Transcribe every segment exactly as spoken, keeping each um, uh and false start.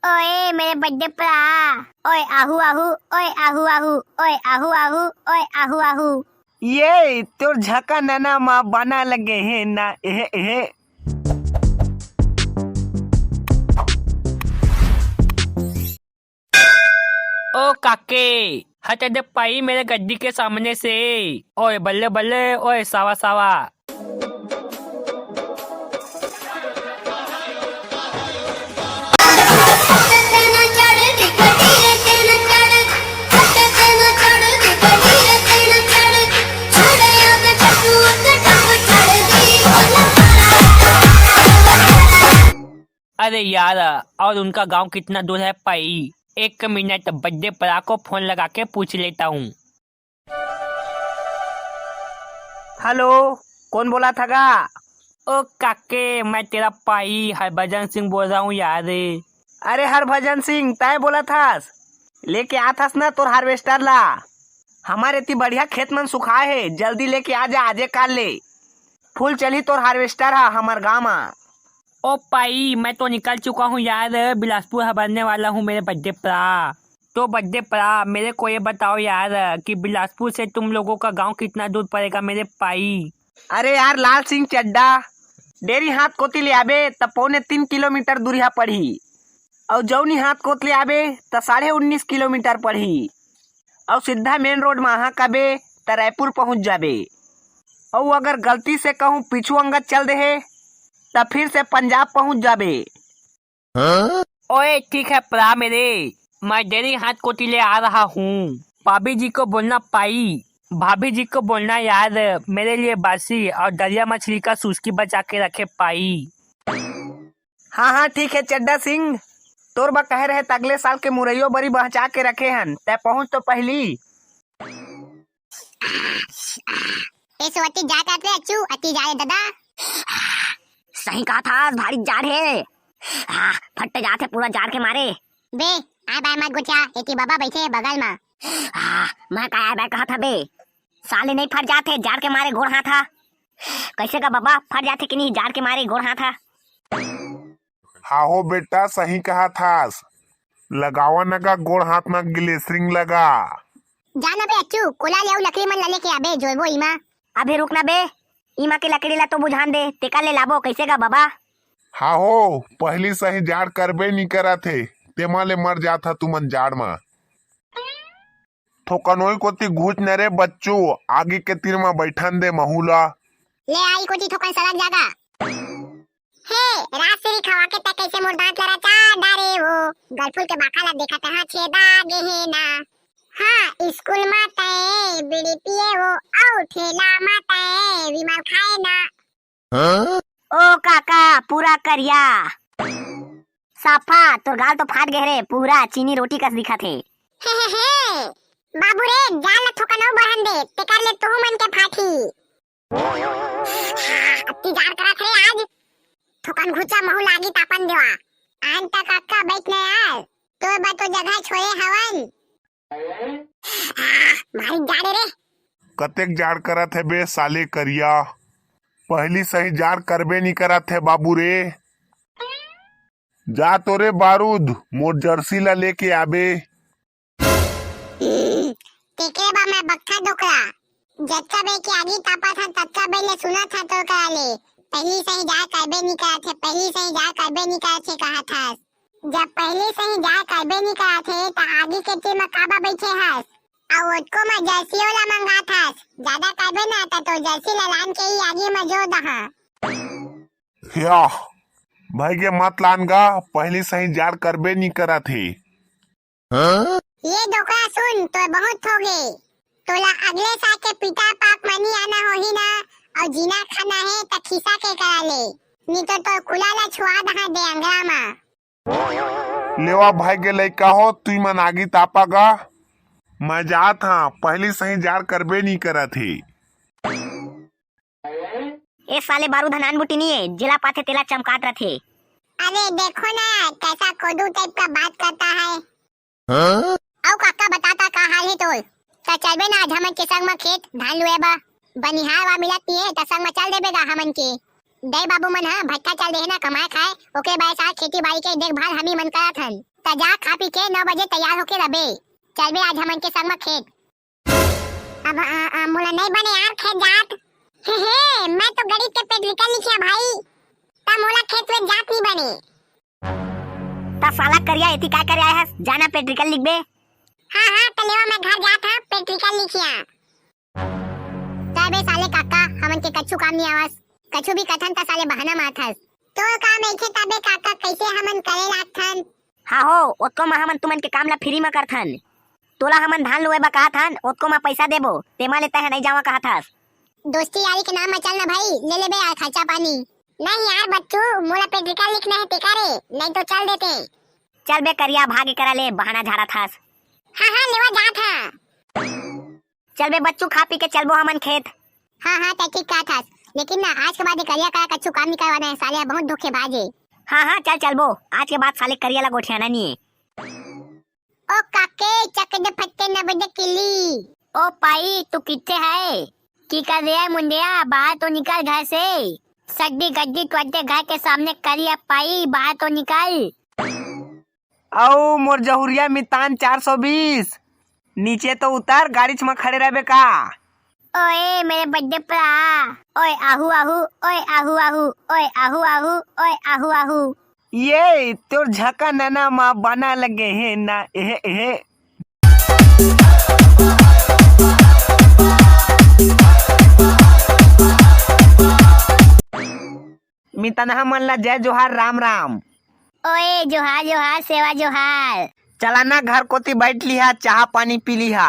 ओए मेरे बड्डे भरा, ओए आहू आहू, ओए आहू आहू, ओए आहू आहू, ओए आहू आहू। ये तोर झका नना मा बाना लगे हे ना, एहे एहे। ओ काके, हट दे पाई मेरे गड्डी के सामने से। ओए बल्ले बल्ले, ओए सावा सावा। अरे यार, और उनका गांव कितना दूर है पाई? एक मिनट, बड्डे भरा को फोन लगा के पूछ लेता हूँ। हेलो, कौन बोला था गा? ओ काके, मैं तेरा पाई हरभजन सिंह बोल रहा हूँ यार। अरे हरभजन सिंह, तय बोला थास? लेके आथस ना तोर हार्वेस्टर ला। हमारे ती बढ़िया खेत मन सुखाए हे, जल्दी लेके आ जा, आजे काल ले। फुल चली तोर हार्वेस्टर हा हमर गाँव मा। ओ पाई, मैं तो निकल चुका हूँ यार, बिलासपुर हा बनने वाला हूँ मेरे बड्डे भरा। तो बड्डे भरा, मेरे को ये बताओ यार कि बिलासपुर से तुम लोगों का गांव कितना दूर पड़ेगा मेरे पाई? अरे यार लाल सिंह चड्डा, डेरी हाथ कोती ले आबे त पौने तीन किलोमीटर दूरिहा पड़ही, अउ जौनी हाथ कोत ले आबे त साढ़े उन्नीस किलोमीटर पड़ही, अउ सीधा मेन रोड मा अहाँ कबे त रायपुर पहुंच जाबे, अउ अगर गलती से कहूँ पीछू अंगत चल देहे त फिर से पंजाब पहुंच जाबे। ओए, ठीक है भरा मेरे, मैं डेरी हाथ कोती ले आ रहा हूँ। भाभी जी को बोलना पाई, भाभी जी को बोलना यार, मेरे लिए बासी और दरिया मछली का सुस्की बचा के रखे पाई। हाँ, हाँ, ठीक है चड्डा सिंह, तोर बा कहे रहे त अगले साल के मुरैयो बरी बहचा के रखे हन, तै पहुँच तो पहली। ए सोती जात आत रे अच्छू, अति जाए दादा। सही कहा था, भारी जाड़ हे। आ, फट जात हे पूरा जाड़ के मारे। बे, आय बाय मत गोठिया, एती बाबा बैठे हे बगल मा। आ, मैं का आय बाय कहा था बे? साले नहीं फट जात हे, जाड़ के मारे गोड़ हाथ हा। कैसे का बाबा, फट जात हे कि नहीं जाड़ के मारे गोड़ हाथ हा? हाहो बेटा, सही कहा थास। लगावा न गा गोड़ हाथ मा ग्लिसरीन लगा। जा ना बे अच्छू, कोला ले अउ लकड़ी मन ला लेके आबे, जोरबो इमा। अबे रुक ना बे, इमा के लकड़ी ला तो बुझान दे, तेकर ले लाबो, कैसे गा बाबा? हाहो, पहली सही जाड़ करबे नी करत हे, तेमा ले मर जात हा तुमन जाड़ मा। थोकन ओई कोती घुच न रे बच्चू, आगी के तीर मा बैठन दे महू ला। ले आई कोती थोकन सरक जागा। हे, राजश्री खवा के तै कैसे मोर दांत ला रचा डारे वो? गलफुल के बाखा ला देखत हा छेदा गे हे ना। हाँ, स्कूल मा तै बीड़ी पिए वो, अउ ठेला मा तै विमल खाए ना। हाँ? ओ काका, पूरा करिया। साफा, तोर गाल तो फाट गे रे, पूरा चीनी रोटी कस दिखत हे। हे, हे, हे। बाबू रे, गाल ला थोकन अउ बढ़न दे, तेकर ले तुहू मन के फाटही। अत्ती जाड़ करत हे आज। थोकन घुचा महू लागी तापन देवा। आन तक अक्का बैठ न यार। तोर बर तो जगह छोड़े हवन। आ, भारी जाड़े रे। कतेक जाड़ करत हे बे साले करिया। पहली सही जाड़ करबे नी करत हे बाबू रे। जा तो रे बारूद, मोर जर्सी ला लेके आबे। तेकरे बा मैं बक्खा डोकरा। जतका बेर के आगी तापत हन, ततका बेर ले सुनत हन तोर करा ले। पहली सही जाड़ करबे नी करत हे, पहली सही जाड़ करबे नी करत हे कहत हस। जब पहली सही जाड़ करबे नी करत हे, त आगी के तीर म काबर बइठे हस? अउ ओतको म जर्सियो ला मंगात हस। जादा करबे ना, त तोर जर्सी ला लान के ही आगी म जोर दहा। या, भइगे मत लान गा, पहली सही जाड़ करबे नी करत हे। हाँ? ये डोकरा सुन, तोर बहुत होगे। तोला अगले साल के पितर पाक म नी आना होही ना, अउ जीना खाना हे त खिसा के करा ले, नी तो तोर कुला ला छुआ दहा दे अंगरा मा। लेवा भइगे लइका हो, तुई मन आगी तापा गा। मैं जात हां, पहली सही जाड़ करबे नी करत हे। ए साले बारूद हनान बुटी नी हे, जेला पाथे तेला चमकात रथे। अरे देखो ना, कैसा कोदू टाइप का बात करता है। हाँ? अउ काका बता त का हाल हे तोर? त चलबे ना आज हमन के संग म खेत धान लुए बर। बनिहार वा मिलत नी हे, त संग म चल देबे गा हमन के। दई बाबू मन ह भट्ठा चल दे हे ना कमाए खाए, ओके बाय साथ खेती बाड़ी के देखभाल हमी मन करत हन। त जा, खा पी के नौ बजे तैयार होके रबे। चलबे आज हमन के संग म खेत। अब, अ, अ, मोला नहीं बने यार खेत जात। हे, हे, मैं तो गणित के practical लिखिया भाई, त मोला खेत वेत जात नहीं बने। त साला करिया, एती काय करे आए हस? जाना practical लिखबे। हाँ, हाँ, त लेवा मैं घर जात हँव, practical लिखिया। तबे साले काका, हमन के कछु काम नहीं आवस। कछु भी कथन त साले बहाना मारथस। तोर काम एखे तबे काका, कैसे हमन करे लागथन? हाँ हो, ओतको म हमन तुमन के काम ला free म करथन। तोला हमन धान लुए बर कहत हन, ओतको म पैसा देबो, तेमा ले तैं ह नहीं जावा कहत हस। दोस्ती यारी के नाम म चल ना भाई, ले लेबे यार खर्चा पानी। नहीं यार बच्चू, मोला practical लिखना हे तेकरे, नहीं तो चल देते। चल बे करिया, भागे करा ले, बहाना झाड़त हस। हाँ, हाँ, लेवा जात हँव। चल बे बच्चू, खा पी के चलबो हमन खेत। हाँ, हाँ, तैं ठीक कहत हस, लेकिन ना आज के बाद ये करिया करा कछु काम नहीं करवाना हे, साले बहुत धोखेबाज हे। हाँ, हाँ, चल चलबो, आज के बाद साले करिया ला गोठियाना नहीं हे। ओ काके, चक दे फट्टे न बजे किली। ओ पाई, तू किथे है? की कर रहे है मुंडिया? बाहर तो निकल घर से। सड्डी गड्डी टोटे घर के सामने करी अब पाई, बाहर तो निकल। अउ मोर जहुरिया मितान चार सौ बीस, नीचे तो उतर, गाड़ीच म खड़े रहबे का? ओए मेरे बड्डे प्रा, ओए आहू आहू, ओए आहू आहू, ओए आहू आहू, ओए आहू आहू। ये तोर झका नना मा बना लगे हे ना, एहे, एहे। मितनहा मन ला जय जोहार, राम राम। ओए जोहार जोहार, सेवा जोहार। चला ना घर कोती बैठ लिहा, चाहा पानी पी लिहा।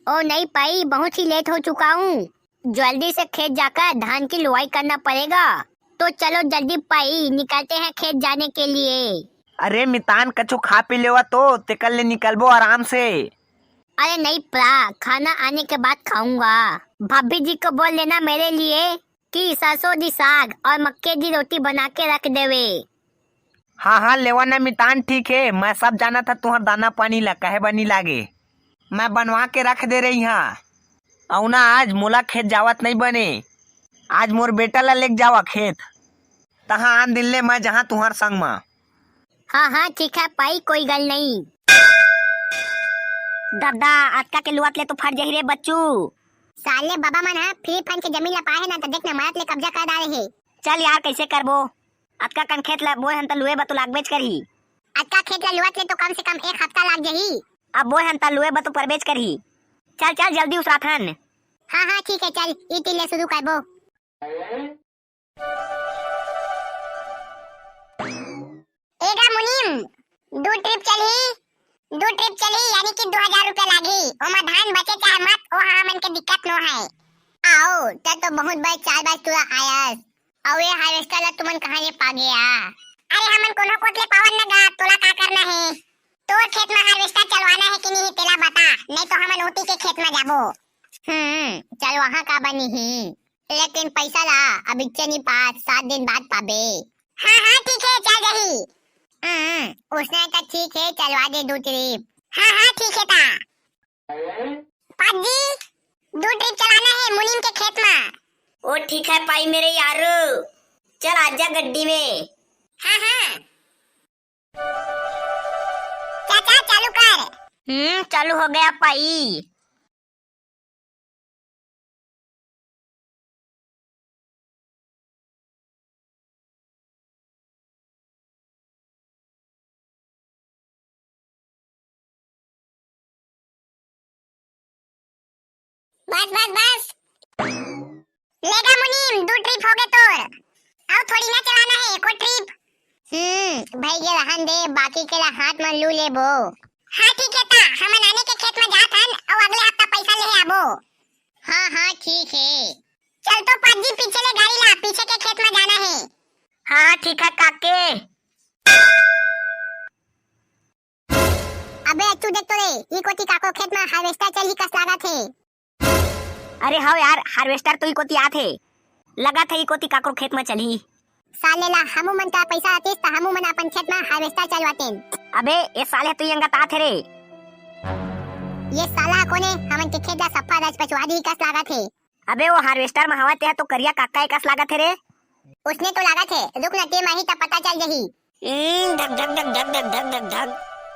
ओ नहीं पाई, बहुत ही लेट हो चुका हूँ। जल्दी से खेत जाकर धान की लुआई करना पड़ेगा। तो चलो जल्दी पाई, निकलते हैं खेत जाने के लिए। अरे मितान, कछु खा पी लेवा तो, तेकर ले निकलबो आराम से। अरे नहीं प्रा, खाना आने के बाद खाऊंगा। भाभी जी को बोल देना मेरे लिए कि सरसों दी साग और मक्के दी रोटी बना के रख देवे। हाँ, हाँ, लेवा ना मितान, ठीक हे। मैं सब जानत हँव तुँहर दाना पानी ला, कहे बर नी लागे। मैं बनवा के रख दे रही हँव। अउ ना, आज मोला खेत जावत नहीं बने। आज मोर बेटा ला लेके जावा खेत। तहाँ आन दिन ले मैं जहाँ तुँहर संग मा। हाँ, हाँ, ठीक है पाई, कोई गल नहीं। ददा, अतका के लुवत ले तो फट जही रे बच्चू। साले बाबा मन ह free fund के जमीन ला पाए हे ना, त देख ना, मरत ले कब्जा कर डारे हे। चल यार, कैसे करबो? अतका कन खेत ला बोए हन त लुए बर तो लागबेच करही। अतका खेत ला लुवत ले तो कम से कम एक हफ्ता लाग जही। अब बोए हन त लुए बर तो परबेच करही। चल चल, जल्दी उसराथन। हाँ हाँ ठीक है, चल ई तीर ले शुरू करबो। ए गा मुनीम, दू trip चलही, दू trip चलही, यानी कि दू हजार रुपया लागही। ओमा धान बचे चाहे मत, ओहा हमन के दिक्कत नो है। आओ, त तो बहुत बड़े चालबाज टूरा आयस। अउ ये harvester ला तुमन कहाँ ले पा गया? अरे हमन कोनो कोत ले पावन न गा, तोला का करना है? तोर खेत में harvester चलवाना है कि नहीं, तेला बता, नहीं तो हमन ओती के खेत में जाबो। हम्म, चल वहाँ का बनी ही, लेकिन पैसा ला अबिच्चे नी पात, सात दिन बाद पाबे। हाँ, हाँ, ठीक है, चल जाही। हम्म, उसने तो ठीक है, चलवा दे दू trip। हाँ, हाँ, ठीक है ता। पाजी, दू trip चलाना है मुनीम के खेत में। ओ ठीक है पाई मेरे यारो, चल आजा गड्डी में। हाँ, हाँ। चाचा, चालू कर। हम्म, चालू हो गया पाई। बस, बस, बस। ले गा मुनीम, दू trip हो गए तोर। अउ थोड़ी ना चलाना है एको trip। हम्म, भई गे रहन दे, बाकी के ला हाथ में लू लेबो। हाँ, ठीक है ता, हमन आने के खेत में जात हन, अउ अगले हफ्ता पैसा लेहे आबो। हाँ, हाँ, ठीक है। चल तो पाजी, पीछे ले गाड़ी ला, पीछे के खेत में जाना है। हाँ, हाँ, ठीक है काके। अबे अच्छू देख तो रे, ई कोती काको खेत में harvester चलही कस लागत हे। अरे हव यार, harvester तो ई कोती आत हे। लगत हे ई कोती काकरो खेत में चलही। साले ला हमू मन का पैसा आतिस त हमू मन अपन खेत में harvester चलवातेन। अबे ए साले तो ई अंगत आत हे रे। ये साला कोने हमन के खेत ला सफा रच पचवा दी कस लागत हे। अबे वो harvester में हवा ते ह तो करिया काका ए कस लागत हे रे। उसने तो लागत हे, रुक ना ते माही त पता चल जही। ईं, धक, धक, धक, धक, धक, धक, धक, धक।